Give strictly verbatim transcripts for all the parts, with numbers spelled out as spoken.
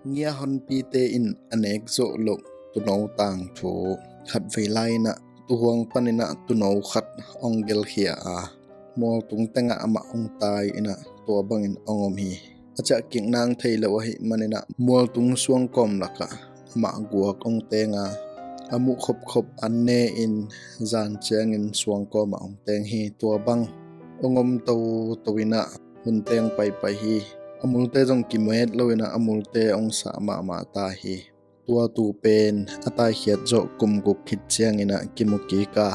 Ngia honpite in a nek zawh loh tuuno tangthu. Khatvei lai-in ah tuuhuang panin ah tuuno khat hong gelkhia a, mualtung tengah amah hong tai-in ah tua bangin hong om hi. A ciahkik nang thei lo ahih manin ah mualtung suangkawm lakah amah guak hong teng a, a muh khopkhop an ne-in zan ciangin suangkawm ah hong teng hi. Tua bang hong om toto-in ah hun teng paipai hi. A multe zong kimet lo-in ah a multe hong sah mahmah ta hi. Tua tuu pen a taikhiat zawh kum guk khit ciangin ah kimu kik a,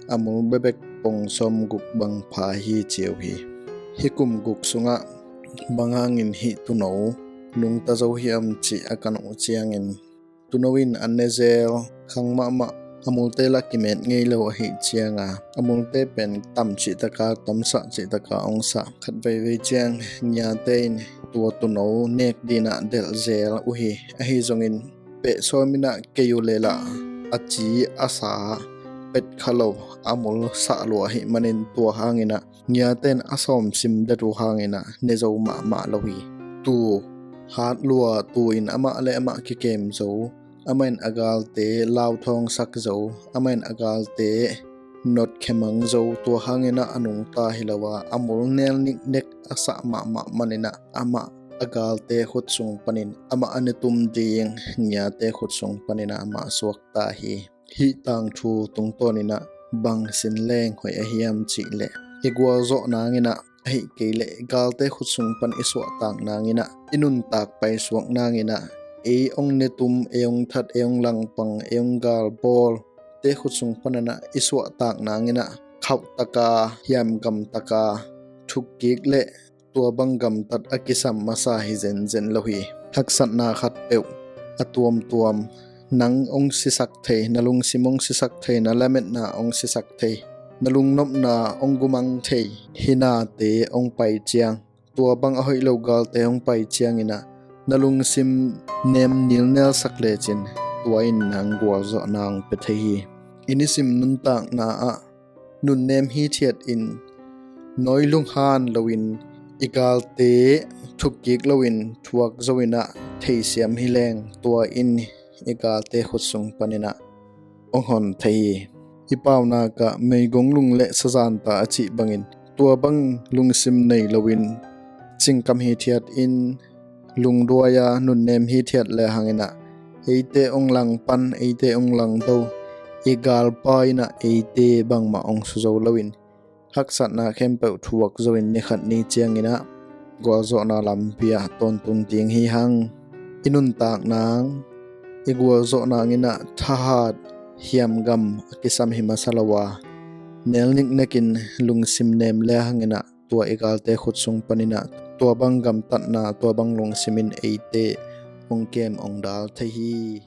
a mul bekbek pong sawmguk bang pha hi ci uh hi. Hih kum guk sungah bang hangin hih tuuno nungta zo hiam cih a kan uh ciangin, tuuno in an ne zel khang mahmah, a multe lah kimet ngei lo ahih ciangin a multe pen tam cih taka, tamsah cih taka hong sah. Khatveivei ciang ngiate in tua tuuno nek dingin ah delh zel uh hi. Ahi zongin pehsawm-in ah kei uh leh lah a ci a sa pet kha lo, a mul sah lua ahih manin tua hangin ah ngiate in a sawm sim det uh hangin ah ne zo mahmah lo hi. Tuu hat lua, tuu in amah le amah kikem zo, amah in a galte lauthawngsak zo, amah in a galte notkhemang zo. Tua hangin ah a nungta hi lo a, a mul nel niknek a sah mahmah manin ah amah a galte khut sung panin amah a ne tum ding ngiate khut sung panin ah amah suakta hi. Hih tangthu tungtawnin ah bang sin leng hoih a hiam cih leh, i gualzawh nangin ah, ahih kei leh i galte khut sung pan i suahtak nangin ah, i nuntak paisuak nangin ah, ei hong ne tum, ei hong that, ei hong langpang, ei hong galbawlte khut sung panin ah i suahtak nangin ah khauh taka, hiamgam taka thuk kik leh tua bang gamtat a kisam masa hi zenzen lo hi. Haksatna khatpeuh a tuamtuam, nang hong sisak thei, na lungsim hong sisak thei, na lametna hong sisak thei, na lungnopna hong gumang thei hih nate hong pai ciang, tua bang a hoih lo galte hong pai ciangin ah na lungsim nem nilnelsak lecin, tua in nang gualzawhna hong pia thei hi. I nisim nuntakna ah nunnem hithiat in, nawi lunghan loin, i galte thuk kik loin, thuak zo-in ah theisiam hi leng, tua in i galte khut sung panin ah hong hon thei hi. I paunak ah meigong lung le sazanta a cih bangin, tua bang lungsim nei loin, cingkam hithiat in, lungduai-a nunnem hithiat le hangin ah, eite hong langpan, eite hong langdo, i galpa in ah eite bangmah hong suzo loin, haksatna khempeuh thuak zo-in ni khat ni ciangin ah gualzawhna lampi ah tawntung ding hi hang. I nuntak nang, i gualzawh nangin ah thahat, hiamgam a kisam hi masa lo a, nel niknek in lungsim nem le hangin ah tua i galte khut sung panin ah tua bang gamtatna, tua bang lungsim in eite hong kem hong dal thei hi.